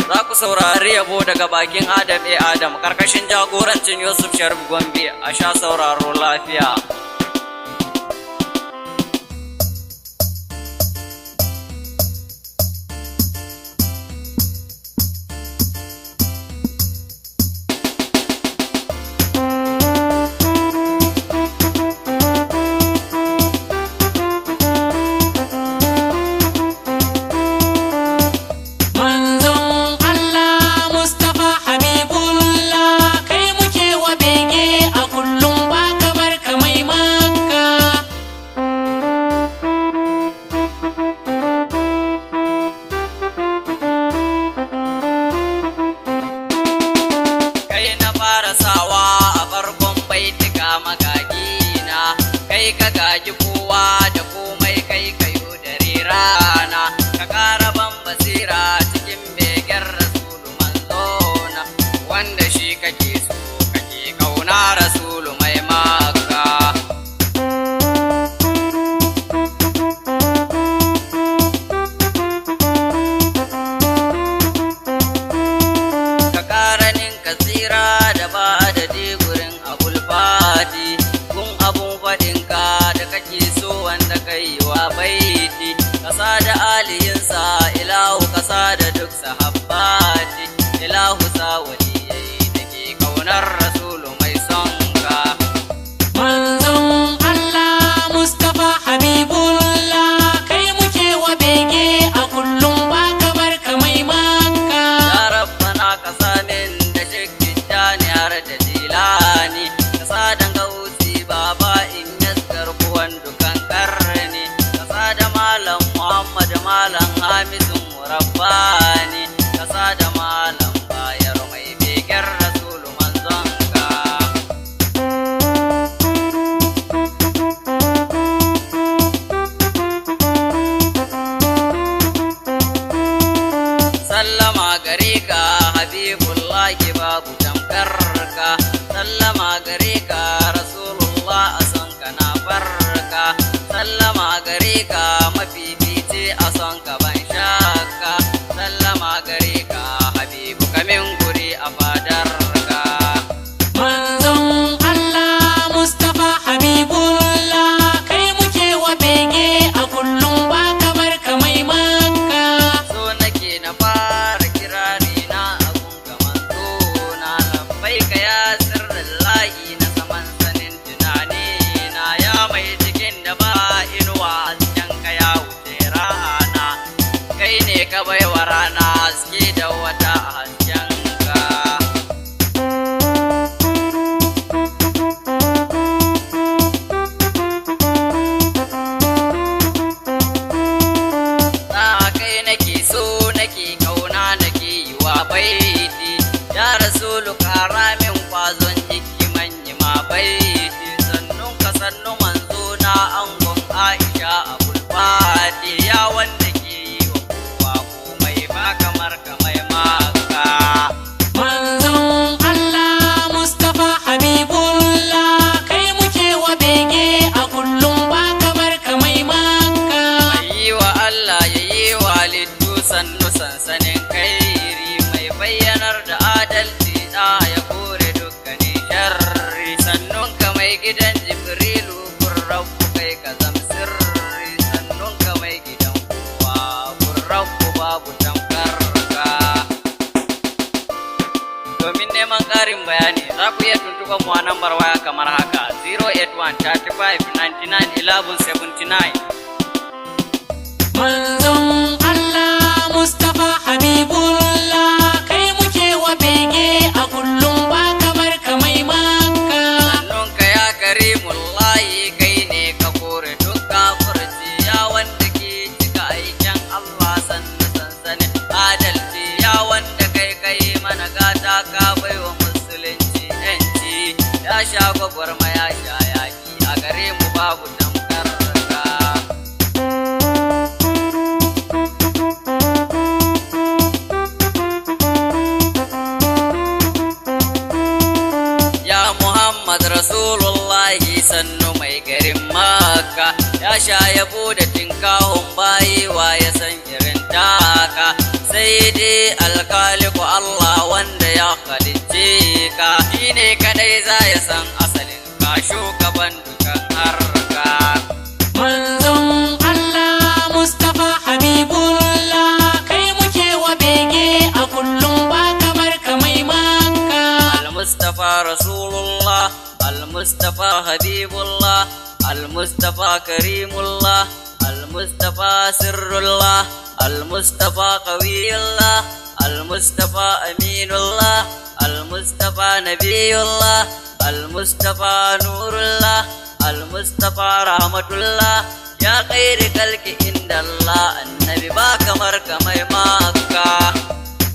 Za ku saurari yabo daga bakin Adam A. Adam karkashin jagorancin Yusuf Sharif Gombe. A sha sauraro lafiya. Manzon Allah Mustapha Habibullah, kai muke wa bege a kullum, ba kamar ka mai Makka. Kai na fara sawa a farkon baitika magagina, kai ka gaji kowa da komai, kai kayo dare rana, ka ƙara ban basira cikin begen Rasulu manzona, wanda shi kake so kake kauna, Rasulu mai Makka. Ka ƙara kasira da ba adadi gurin Abulfati, gun abun faɗinka da kake so, wanda ka yi wa baiti, kasa da aliyinsa ilahu, kasa da duk sahabbati ilahu, sa waliyai da ke kaunar Rasulu mai son ka. Manzon Allah Mustapha Habibullah, kai muke wa bege a kullum, ba kamar ka mai Makka. Ya Rabbana, ka samin da shakki jani har da Jilani, ka sa dan Gausi Baba in yaskar kuwan dukan karni, ka sa da Malam Muhammad, Malam Hamisun Murabbani, ka sa da Malam Bayar mai begen Rasulu manzonka. Sallama gare ka Habibullahi, babu tamkar ka. Sallama gare ka Rasulullah, a son ka na farka. Sallama gare ka mafifici, a son ka ban shakka. Sallama gare ka Habibu, kamin guri a fadar ka. Manzon Allah Mustapha Habibullah, kai muke wa bege a kullum, ba kamar ka mai Makka. So nake na fara kirari na abun gaman na, labbai ka ya sirrin layi na saman sanin tunani na, ya mai cikin da ba inuwa, hasken ka ya wuce rana, kai ne ka baiwa rana haske da wata a hasken ka. Na kai nake so, nake kauna, nake yi wa baiti, ya Rasulu, kara min kwazon jiki manyi ma baiti. Sannun ka sannu manzo na, angon Aisha Abul Fati, ya wanda ke yi wa kowa komai, ba kamar kamai Maka. Manzon Allah Mustapha Habibullah, kai muke wa bege a kullum, ba kamar ka mai Makka. Mai yi wa Allah ya yi wa halittu sannu sansanin kairi, mai bayyanar da adalci da ya kore dukkanin sharri. Sannun ka mai gidan Jibrilu, kurrabu kai ka zam sirri. Sannun ka mai gidan kowa, kurrabu babu tamkar ka. Domin neman ƙarin bayani, za ku iya tuntuɓar mu a nambar waya kamar haka: 081 35 99 11 79. Manzon Allah Mustapha Habibullah, kai muke wa bege a kullum, ba kamar ka mai Makka. Hannunka ya Karimullahi, kai ne ka kore duk kafirci, ya wanda ke cika aikin Allah, sannu sansanin adalci, ya wanda kai kai mana gata, ka baiwa musulunci yanci, ya sha gwagwarmaya, sha yaki a gare mu, babu tamkar ka. Ya Muhammad Rasulullahi, sannu mai garin Makka, ya sha yabo da tinkahun bayi, wa ya san irin taka? Sai dai alkali. Al-Mustafa Habibullah, Al-Mustafa Karimullah, Al-Mustafa Sirrullah, Al-Mustafa Qawiyullah, Al-Mustafa Aminullah, Al-Mustafa Nabiyullah, Al-Mustafa Nurullah, Al-Mustafa Rahmatullah, ya khairi kalki inda Allah, annabi ba kamar kamai Makka.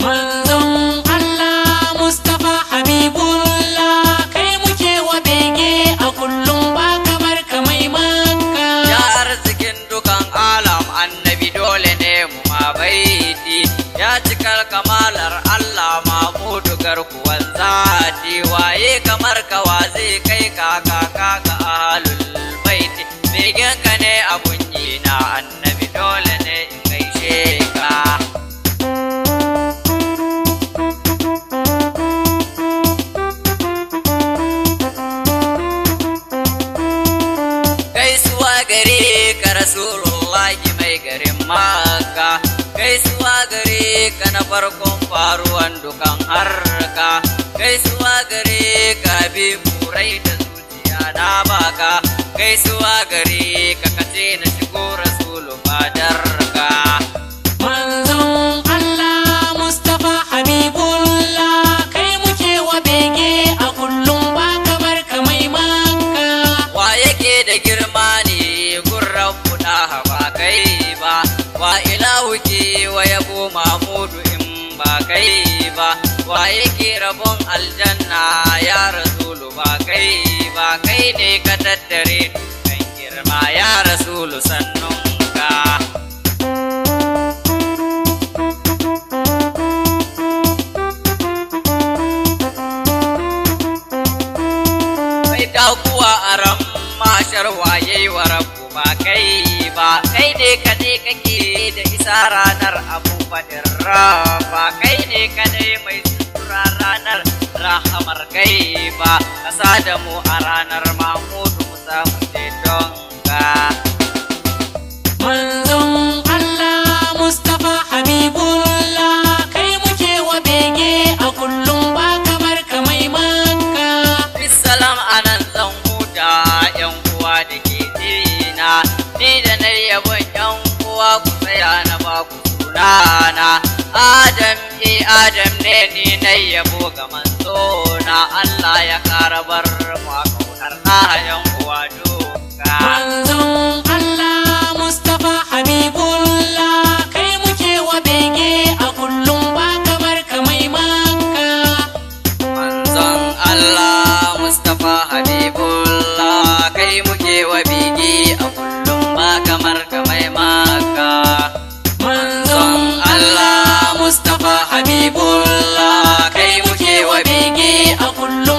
Manzon Allah Mustapha Habibullah, kai muke wa bege a kullum ba kamar ka mai Makka. Ya arzikin dukan alam, annabi dole ne mu ma baiti, ya cikar kamalar Allah mamudu garkuwan zati, waye kamar kawa zai kai kaka kaka ahlul baiti, begen ka ne abun yi na, annabi dole ne in gaishe ka. Gaisuwa gare ka Rasulullahi mai garin Makka, gaisuwa gare ka na farkon faruwan dukan harka, gaisuwa gare ka bi rai da zuciya na baka, gaisuwa gare ka kace na shigo Rasulu fadarka. Manzon Allah Mustapha Habibullah, kai muke wa bege a kullum ba kamar ka mai Makka. Wa yake da girma ne gurran fuda ba kai ba, wa ilahu ke wa yabo mamudu in ba kai ba, wa yake rabon aljanna ya Rasulu ba kai ba, kai ne ka tattare kan girma ya Rasulu sannunka. Mai dakuwa a ran mashar waye wa rabu ba kai ba, kai ne kaɗai kake da isa ranar abu faɗin ba, kai ne kaɗai mai sutura ranar rahamar kai ba, kasa da mu a ranar mamudu mu samu ceton ka. Manzon Allah Mustapha Habibullah, kai muke wa bege a kullum ba kamar ka mai Makka. Bisalam, anan zan huta yan uwa da ke jina, ni da na yabon yan uwa ku tsaya na ba ku sunana. Adam e Adam ne ni na yabo ga manzo na, Allah ya kara bar mu a kaunar na yan uwa duka. Manzon Allah Mustapha Habibullah, kai muke wa bege a kullum ba kamar ka mai Makka. Manzon Allah Mustapha Habibullah, kai muke wa bege a kullum ba kamar kamai Makka. Manzon Allah Mustapha Habibullah, kai muke wa bege a kullum.